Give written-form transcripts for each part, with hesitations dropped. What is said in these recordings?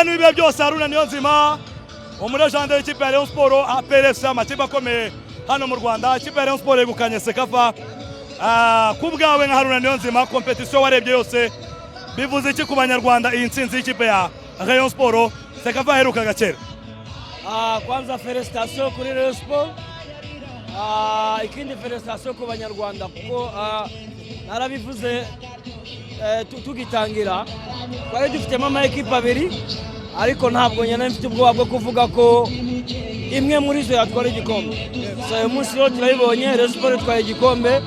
Kapitani w'ibihe byose Haruna Niyonzima, umulegend w'ikipe ya Rayon Sport, APR FC, amakipe akomeye hano mu Rwanda. Ikipe ya Rayon Sport yegukanye CECAFA. Ku bwawe nka Haruna Niyonzima, compétition warebye yose, bivuze iki ku Banyarwanda iyi ntsinzi y'ikipe ya Rayon Sport? CECAFA yaherukaga kera. Kwanza félicitations kuri Rayon Sport. Ikindi félicitations ku Banyarwanda, kuko narabivuze tugitangira, twari dufitemo ama ekipe abiri, ariko ntabwo nyine mfite ubwoba bwo kuvuga ko imwe muri zo yatwara igikombe. So uyu munsi rero turabibonye, Rayon Sport itwaye igikombe.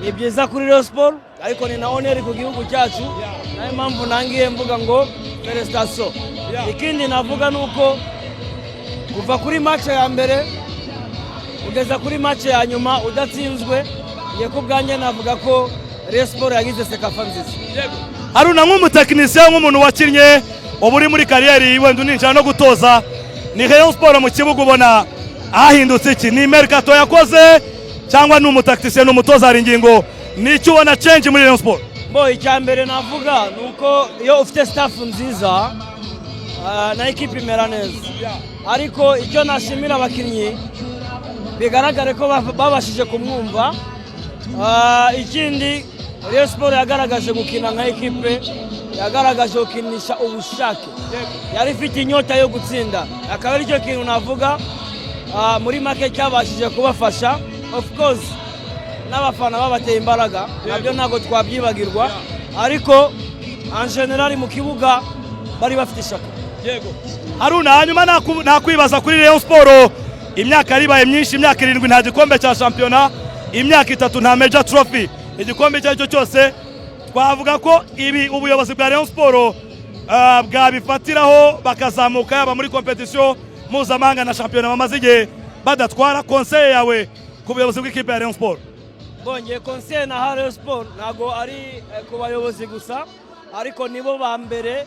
Ni byiza kuri Rayon Sport, ariko ni na honneur ku gihugu cyacu. Nayo mpamvu nangiye mvuga ngo félicitations. Ikindi navuga ni uko kuva kuri match ya mbere kugeza kuri match ya nyuma udatsinzwe, ngiye ku bwanjye navuga ko Rayon Sport yagize CECAFA nziza. Haruna, nk'umutekinisiye, nk'umuntu wakinnye, uba uri muri carrière, wenda uninjira no gutoza, ni Rayon Sport mu kibuga ubona ahindutse iki? Ni mercato yakoze cyangwa ni umutacticien, ni umutoza, hari ingingo, ni icyo ubona change muri Rayon Sport? Bo, icya mbere navuga ni uko iyo ufite staff nziza, na ekipe imera neza. Ariko icyo nashimira abakinnyi, bigaragare ko babashije kumwumva. Ikindi Rayon Sport yagaragaje gukina nka ekipe, yagaragaje gukinisha ubushake, yari ifite inyota yo gutsinda, akaba aricyo kintu navuga muri make cyabashije kubafasha. Of course n'abafana babateye imbaraga, nabyo ntabwo twabyibagirwa, ariko en général mu kibuga bari bafite ishyaka. Haruna, hanyuma nakwibaza kuri Rayon Sport. Imyaka yaribaye myinshi, imyaka 7 nta gikombe cya shampiyona, imyaka 3 nta major trophy, igikombe icyo ari cyo cyose. Twavuga ko ibi ubuyobozi bwa Rayon Sport bwabifatiraho bakazamuka, yaba muri compétition mpuzamahanga na shampiyona bamaze igihe badatwara. Conseil yawe ku buyobozi bw'ikipe ya Rayon Sport? Bongeye conseil na Rayon Sport, ntabwo ari ku bayobozi gusa, ariko nibo ba mbere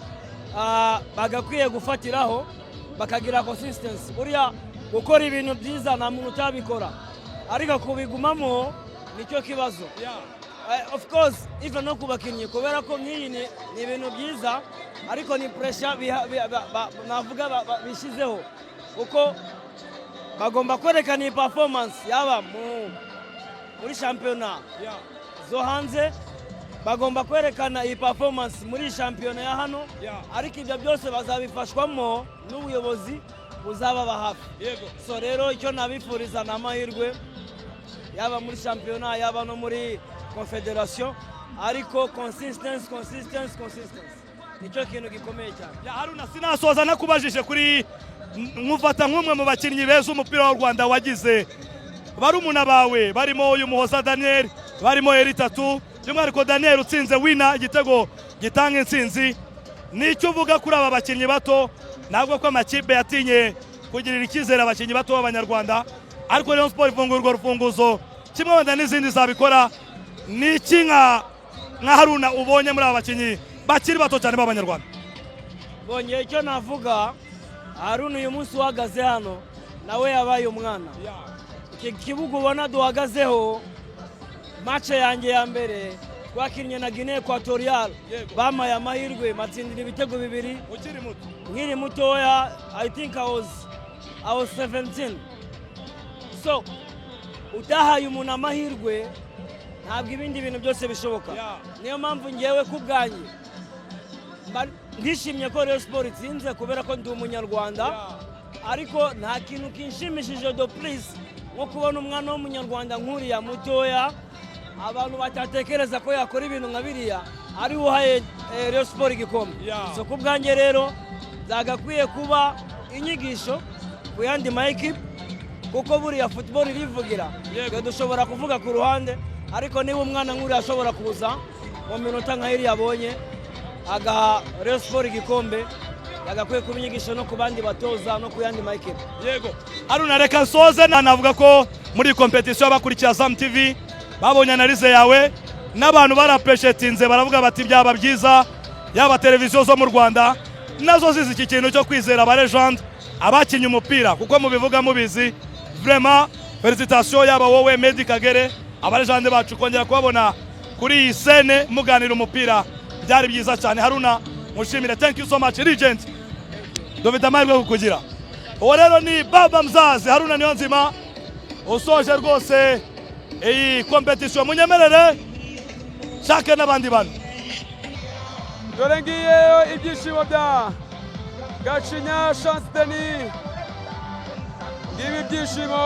bagakwiye gufatiraho bakagira consistency. Buriya gukora ibintu byiza nta muntu utabikora, ariko kubigumamo nicyo kibazo. Of course even no ku bakinnyi, kubera ko nk'iyi ni ibintu byiza, ariko ni pressure navuga bishyizeho, kuko bagomba kwerekana iyi performance yaba muri shampiyona zo hanze, bagomba kwerekana iyi performance muri shampiyona ya hano. Ariko ibyo byose bazabifashwamo n'ubuyobozi buzababa hafi. So rero icyo nabifuriza ni amahirwe, yaba muri shampiyona, yaba no muri confederation, ariko consistency, consistency, consistency nicyo kintu gikomeye cyane. Ya Haruna, sinasoza nakubajije kuri nkufata nk'umwe mu bakinnyi beza umupira w'u Rwanda wagize. Barumuna bawe barimo uyu Muhoza Daniel, barimo Eri Tatu, by'umwihariko Daniel utsinze wina igitego gitanga intsinzi. Nicyo uvuga kuri aba bakinnyi bato? Ntabwo ko amakipe yatinye kugirira icyizere abakinnyi bato b'Abanyarwanda, ariko Rayon Sport ifungura urwo rufunguzo kimwe, wenda n'izindi zabikora. Ni iki nka Haruna ubonye muri aba bakinnyi bakiri bato cyane b'Abanyarwanda? Bongeye icyo navuga, Haruna uyu munsi uhagaze hano nawe yabaye umwana. Iki kibuga ubona duhagazeho, match yanjye ya mbere twakinnye na Guinea Equatorial, bampaye amahirwe matsindira ibitego bibiri. Ukiri muto. Nkiri mutoya, I think I was 17. So utahaye umuntu amahirwe, ntabwo ibindi bintu byose bishoboka. Niyo mpamvu ngewe ku bwanjye ndishimye ko Rayon Sport itsinze, kubera ko ndi Umunyarwanda, ariko nta kintu kinshimishije de plus nko kubona umwana w'Umunyarwanda nk'uriya mutoya, abantu batatekereza ko yakora ibintu nka biriya, ari we uhaye Rayon Sport igikombe. So ku bwanjye rero byagakwiye kuba inyigisho ku yandi ma ekipe, kuko buriya football irivugira. Twe dushobora kuvuga ku ruhande, ariko niba umwana nk'uriya ashobora kuza mu minota nka iriya abonye agaha Rayon Sport igikombe, yagakwiye kuba inyigisho no ku bandi batoza no ku yandi ma ekipe. Yego Haruna, reka nsoze navuga ko muri iyi compétition abakurikiye Azam TV babonye analyse yawe, n'abantu barapeshetinze, baravuga bati byaba byiza yaba televiziyo zo mu Rwanda nazo zizi iki kintu cyo kwizera aba legend, abakinnye umupira, kuko mubivuga mubizi. Vraiment félicitations, yaba wowe, Medi Kagere, aba legend bacu, kongera kubabona kuri iyi scène muganira umupira byari byiza cyane. Haruna, mushimire, thank you so much, legend. Dufite amahirwe yo kukugira. Uwo rero ni Baba Mzazi Haruna Niyonzima usoje rwose iyi competition. Munyemerere nshake n'abandi bantu. Dore ngiye ibyishimo bya Gacinya Chance Denis, ngibi ibyishimo.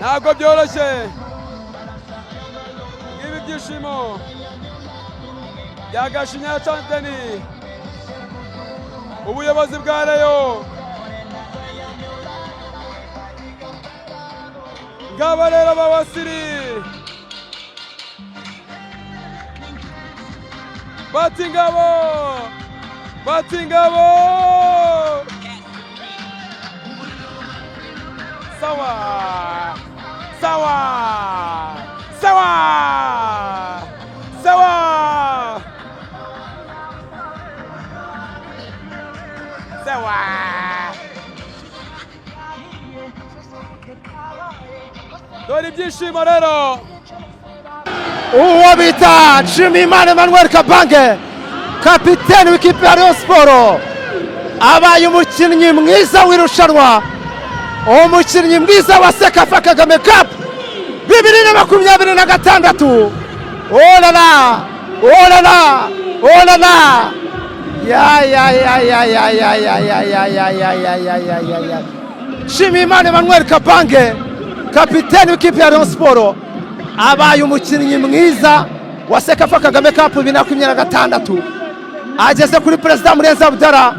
Ntabwo byoroshye, ngibi ibyishimo bya Gacinya Chance Denis. Ubuyobozi bwa Rayon ngaba rero babasiri bati ngabo, bati ngabo, sawa sawa sawa sawa sawa. Dore ibyishimo rero. Uwo bita Nshimiyimana Emmanuel Kabange, kapiteni w'ikipe ya Rayon Sports, abaye umukinnyi mwiza w'irushanwa, umukinnyi mwiza wa CECAFA Kagame Cup 2026. Olala olala olala, ya ya ya ya ya ya ya ya ya ya ya ya ya ya ya ya. Nshimiyimana Emmanuel Kabange, kapiteni w'ikipe ya Rayon Sports, abaye umukinnyi mwiza wa CECAFA Kagame Cup 2026. Ageze kuri Perezida Murenzi Abdallah.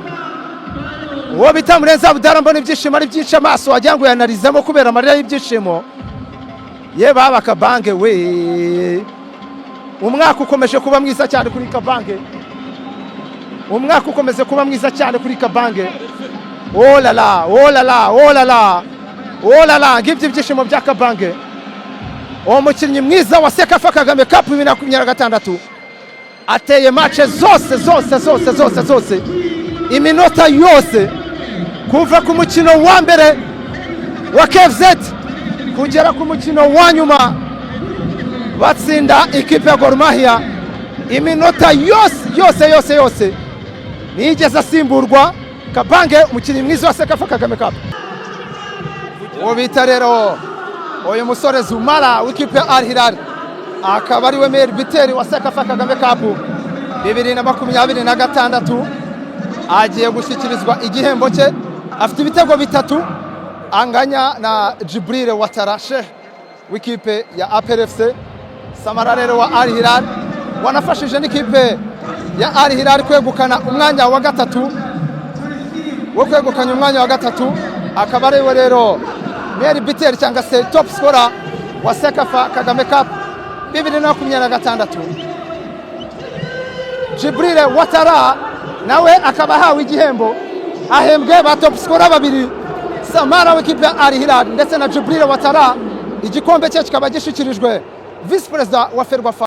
Uwo bita Murenzi Abdallah, mbona ibyishimo ari byinshi, amaso wagira ngo yanarizemo kubera amarira y'ibyishimo. Ye baba Kabange we, umwaka ukomeje kuba mwiza cyane kuri Kabange, umwaka ukomeje kuba mwiza cyane kuri Kabange. Oh la la, oh la la, oh la la, oh la la, ngibyo ibyishimo bya Kabange, uwo mukinnyi mwiza wa CECAFA Kagame Cup 2026. Ateye match zose zose zose zose zose, iminota yose, kuva ku mukino wa mbere wa KFZ kugera ku mukino wa nyuma batsinda ikipe ya Gor Mahia, iminota yose yose yose yose ntiyigeze asimburwa. Kabange, umukinnyi mwiza wa CECAFA Kagame Cup. Uwo bita rero uyu musore Zumara w'ikipe ya Al Hilal, akaba ariwe meilleur buteur wa CECAFA Kagame Cup 2026, agiye gushyikirizwa igihembo cye. Afite ibitego 3, anganya na Djibril Ouattara Sheikh w'ikipe ya APR FC. Samara rero wa Al Hilal wanafashije n'ikipe ya Al Hilal kwegukana umwanya wa gatatu, wo kwegukana umwanya wa gatatu, akaba ariwe rero meilleur buteur cyangwa se top scorer wa CECAFA Kagame Cup 2026. Djibril Ouattara nawe akaba ahawe igihembo, ahembwe ba top scorer babiri, Samara w'ikipe ya Al Hilal ndetse na Djibril Ouattara. Igikombe cye kikaba gishyikirijwe visi perezida wa FERWAFA.